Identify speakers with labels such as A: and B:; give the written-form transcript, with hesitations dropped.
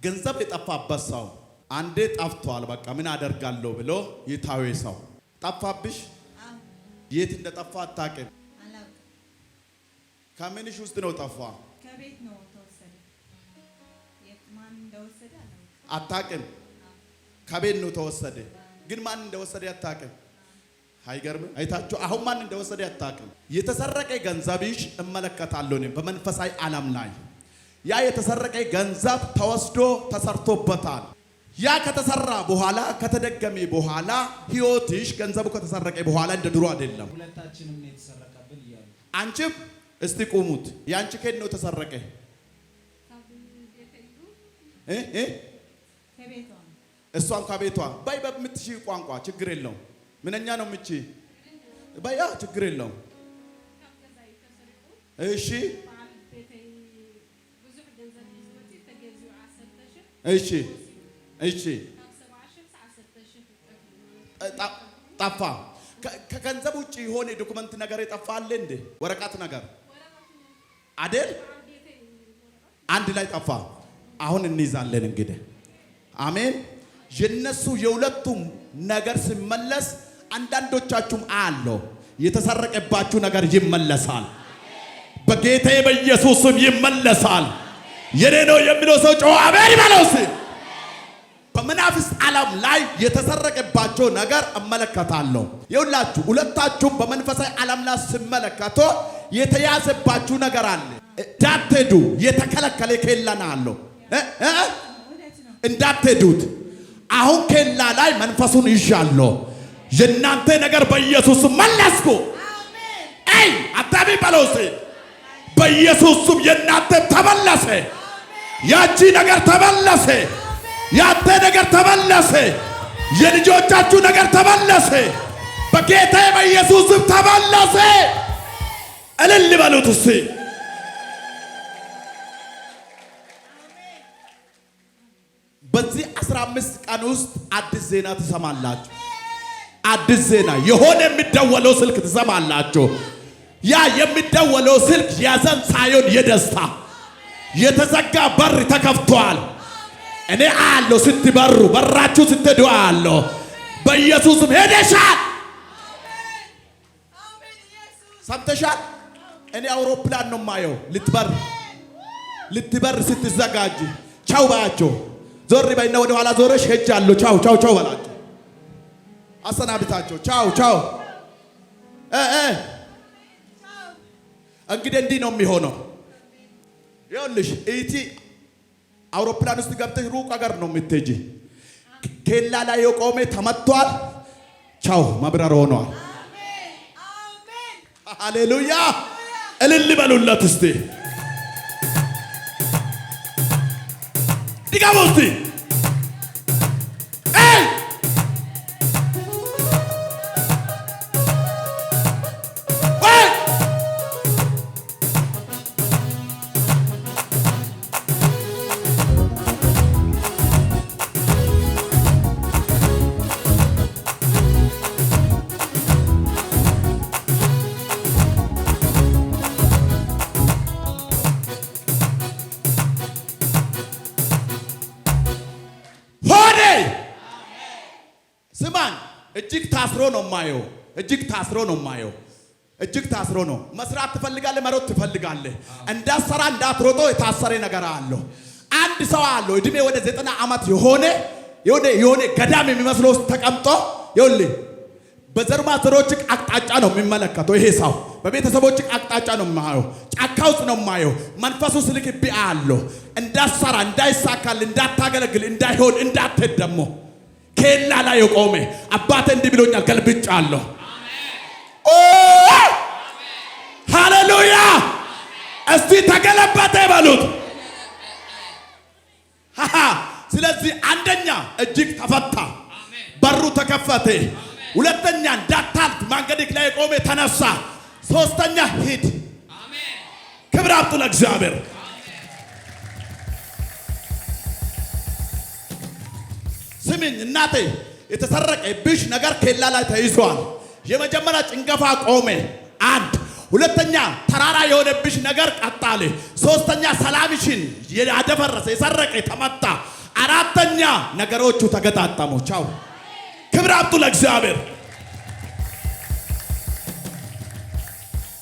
A: ገንዘብ የጠፋበት ሰው አንዴ ጠፍቷል፣ በቃ ምን አደርጋለሁ ብሎ ይታዌ ሰው ጠፋብሽ፣ የት እንደጠፋ አታውቂም። ከምንሽ ውስጥ ነው ጠፋ?
B: ከቤት ነው ተወሰደ። ማን እንደወሰደ
A: አታውቅም። ከቤት ነው ተወሰደ፣ ግን ማን እንደወሰደ አታውቅም። አይገርምም? አይታችሁ አሁን ማን እንደወሰደ አታውቅም። የተሰረቀ ገንዘብሽ እመለከታለሁ እኔ በመንፈሳዊ ዓለም ላይ ያ የተሰረቀ ገንዘብ ተወስዶ ተሰርቶበታል። ያ ከተሰራ በኋላ ከተደገመ በኋላ ህይወትሽ ገንዘቡ ከተሰረቀ በኋላ እንደ ድሮ አይደለም።
C: ሁለታችንም ነው የተሰረቀብን እያሉ
A: አንቺም እስቲ ቁሙት። ያንቺ ከየት ነው ተሰረቀ? እሷም ከቤቷ በይ በምትሺ ቋንቋ ችግር የለውም። ምንኛ ነው ምቺ በያ ችግር የለውም። እሺ እሺ እሺ ጠፋ። ከገንዘብ ውጭ የሆነ document ነገር የጠፋ አለ እንዴ? ወረቀት ነገር አደል? አንድ ላይ ጠፋ። አሁን እንይዛለን እንግዲህ። አሜን። የነሱ የሁለቱም ነገር ሲመለስ አንዳንዶቻችሁም አለው የተሰረቀባችሁ ነገር ይመለሳል። በጌታዬ በኢየሱስም ይመለሳል። የኔ ነው የሚለው ሰው ጮኸ አሜን ይበለው። በመናፍስት ዓለም ላይ የተሰረቀባቸው ነገር እመለከታለሁ። ይኸውላችሁ ሁለታችሁም በመንፈሳዊ ዓለም ላይ ስመለከቶ የተያዘባችሁ ነገር አለ። እንዳትሄዱ የተከለከለ ኬላና አለው እንዳትሄዱት። አሁን ኬላ ላይ መንፈሱን ይዣለሁ። የእናንተ ነገር በኢየሱስ መለስኩ። አይ አታሚ በለው በኢየሱስም የእናንተ ተመለሰ። ያቺ ነገር ተመለሰ። ያንተ ነገር ተመለሰ። የልጆቻችሁ ነገር ተመለሰ። በጌታ በኢየሱስም ተመለሰ። እልል በሉት እስቲ። በዚህ 15 ቀን ውስጥ አዲስ ዜና ትሰማላችሁ። አዲስ ዜና የሆነ የሚደወለው ስልክ ትሰማላችሁ። ያ የሚደወለው ስልክ የሐዘን ሳይሆን የደስታ የተዘጋ በር ተከፍቷል። እኔ አያለሁ ስትበሩ በራችሁ ስትሄዱ አያለሁ። በኢየሱስም ሄደሻል። ሰምተሻል። እኔ አውሮፕላን ነው የማየው። ልትበር ልትበር ስትዘጋጅ ቻው ባያቸው። ዞር በይና ወደ ኋላ ዞረሽ ሄጃለሁ። ቻው ቻው ቻው በላቸው። አሰናብታቸው። ቻው ቻው። እንግዲህ እንዲህ ነው የሚሆነው። ይኸውልሽ እቲ አውሮፕላን ውስጥ ገብተሽ ሩቅ ሀገር ነው የምትሄጂ። ኬላ ላይ የቆመ ተመቷል። ቻው መብረር ሆኗል። ሃሌሉያ! እልል በሉለት እስቲ ድገሙ እስቲ። ስማኝ፣ እጅግ ታስሮ ነው የማየው። እጅግ ታስሮ ነው የማየው። እጅግ ታስሮ ነው። መስራት ትፈልጋለህ፣ መሮጥ ትፈልጋለህ። እንዳትሰራ እንዳትሮጦ የታሰረ ነገር አለው። አንድ ሰው አለው እድሜ ወደ 90 ዓመት የሆነ የሆነ ገዳም የሚመስለው ውስጥ ተቀምጦ ይኸውልህ በዘር ማንዘሮች አቅጣጫ ነው የሚመለከተው። ይሄ ሰው በቤተሰቦች አቅጣጫ ነው የማየው። ጫካ ውስጥ ነው የማየው። መንፈሱ ስልክ አለው እንዳትሰራ፣ እንዳይሳካል፣ እንዳታገለግል፣ እንዳይሆን፣ እንዳትሄድ ደግሞ ኬላ ላይ የቆመ አባቴ እንዲህ ብሎኛል፣ ገልብጫለሁ። ሃሌሉያ! እስቲ ተገለበጠ በሉት። ስለዚህ አንደኛ እጅግ ተፈታ፣ በሩ ተከፈተ። ሁለተኛ እንዳታልፍ መንገድክ ላይ የቆመ ተነሳ። ሶስተኛ ሂድ። ክብር አምጡ ለእግዚአብሔር። ስሚኝ እናቴ፣ የተሰረቀብሽ ነገር ኬላ ላይ ተይዟል። የመጀመሪያ ጭንገፋ ቆመ። አንድ። ሁለተኛ ተራራ የሆነብሽ ነገር ቀጣለ። ሶስተኛ ሰላምሽን ያደፈረሰ የሰረቀ ተመታ። አራተኛ ነገሮቹ ተገጣጠሙ። ቻው። ክብር አምጡ ለእግዚአብሔር።